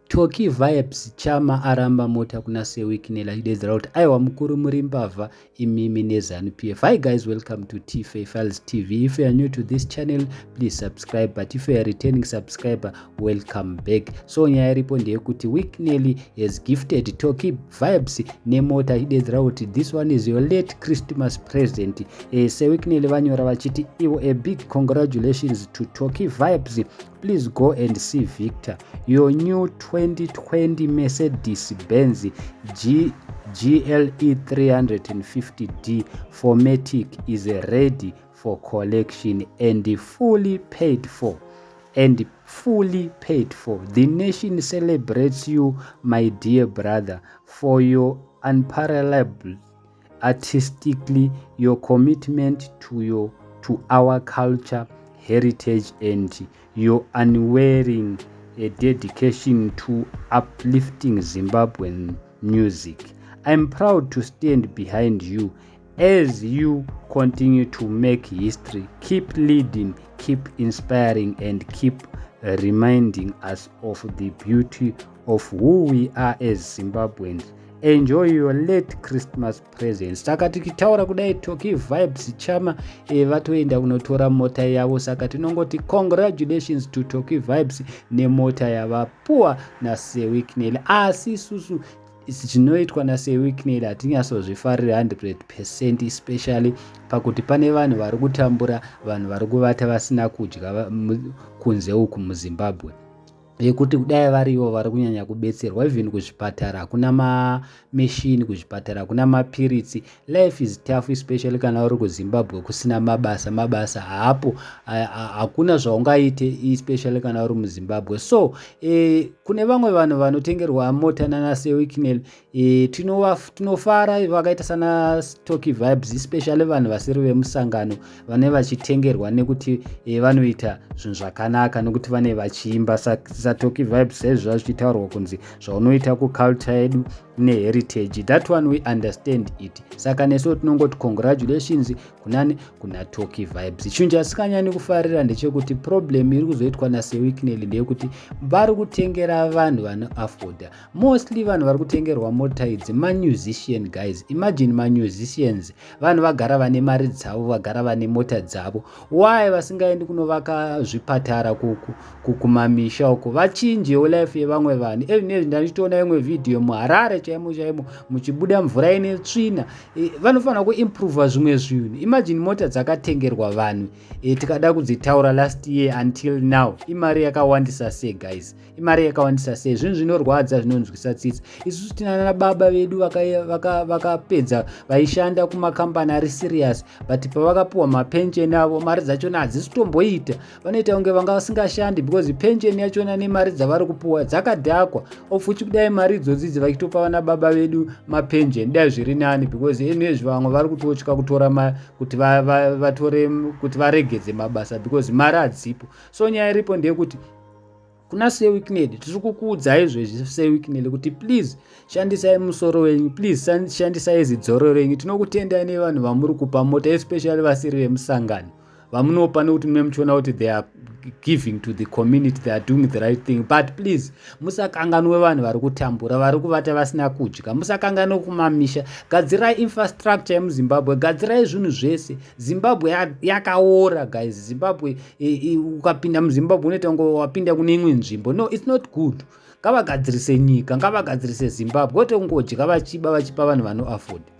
Tocky Vibes Chama aramba mota kuna Sir Wicknell achidedzera kuti aiwa mukuru muri mbavha imimi neZanu PF. Hi guys, welcome to TFA Files TV. If you are new to this channel, please subscribe, but if you are a returning subscriber, welcome back. So nyaya iripo ndeyekuti Wicknell has gifted Tocky Vibes nemota achidedzera kuti this one is your late Christmas present. Sir Wicknell vanyora vachiti ivo, "A big congratulations to Tocky Vibes. Please go and see Victor. Your new 2020 Mercedes Benz GLE 350D 4MATIC is ready for collection and fully paid for and fully paid for. The nation celebrates you, my dear brother, for your unparalleled artistically, your commitment to our culture, heritage and your unwavering dedication to uplifting Zimbabwean music. I'm proud to stand behind you as you continue to make history. Keep leading, keep inspiring and keep reminding us of the beauty of who we are as Zimbabweans. Enjoy your late Christmas present." Saka tichitaura kudai, Tocky Vibes Chama vatoenda kunotora mota yavo. Saka tinongoti congratulations to Tocky Vibes nemota yavapuwa naSir Wicknell. Asi isusu zvinoitwa naSir Wicknell hatinyatsozvifariri 100%, especially pakuti pane vanhu vari kutambura, vanhu vari kuvata vasina kudya kunze uku muZimbabwe, yekuti kudai varivo vari kunyanya kubetserwa. Even kuzvipatara hakuna mameshini, kuzvipatara hakuna mapiritsi. Life is tough, especially kana uri kuZimbabwe kusina mabasa. Mabasa haapo, hakuna zvaungaite, especially kana uri muZimbabwe. So kune vamwe vanhu vanotengerwa mota nanaSir Wicknell, tinofara, vakaita sana Tocky Vibes, especially vanhu vasiri vemusangano vane vachitengerwa nekuti vanoita zvinhu zvakanaka, nekuti vane vachiimba saTocky Vibes. Saizvo zvichitaurwa kunzi zvaunoita kuculture yedu neheritage, that one we understand it. Saka nesuwo tinongoti congratulations kunani? Kuna Tocky Vibes. Chinhu chasikanyanyi kufarira ndechekuti problem iri kuzoitwa naSir Wicknell ndeyekuti vari kutengera vanhu vanoafforda. Mostly vanhu vari kutengerwa mota idzi mamusician. Guys, imagine mamusicians, vanhu vagara vane mari dzavo, vagara vane mota dzavo. Why vasingaendi kunovaka zvipatara kumamisha uko, vachinjewo life yevamwe vanhu? Even ezvi ndanichitoona imwe vhidhiyo muHarare chaimo chaimo muchibuda mvura ine tsvina. Vanofanira kuimprova zvimwe zvinhu. Imagine mota dzakatengerwa vanhu, tikada kudzitaura last year until now, imari yakawandisa sei, guys? Imari yakawandisa sei? Zvinhu zvinorwadza, zvinonzwisa tsitsi. Isusu tinana baba vedu vakapedza vaishanda kumakambani ari serious, but pavakapiwa mapension avo, mari dzachona hadzisi kutomboita. Vanoita kunge vanga vasingashandi because pension yachona nemari dzavari kupiwa dzakadhakwa. Of which kudai mari idzodzi vachitopa vana baba vedu mapension, dai zviri nani, because enezvi vamwe vari kutotya kutora kuti vatore kuti varegedze mabasa because mari hadzipo. So nyaya iripo ndeyekuti kuna Sir Wicknell, tiri kukuudzai izvezvi, Sir Wicknell, kuti please shandisai musoro wenyu, please shandisai zidzoro renyu. Tinokutendai nevanhu vamuri kupa mota, especially vasiri vemusangano vamunopa, nekuti mune muchiona kuti they are giving to the community, they are doing the right thing. But please musakanganwe vanhu vari kutambura, vari kuvata vasina kudya. Musakanganwe kumamisha. Gadzirai infrastructure yemuZimbabwe, gadzirai zvinhu zvese. Zimbabwe yakaora, guys. Zimbabwe, ukapinda muZimbabwe unoita kunge wapinda kune imwe nzvimbo. No, it's not good. Ngavagadzirise nyika, ngavagadzirise Zimbabwe, kwete kungodya vachiba, vachipa vanhu vanoafforda.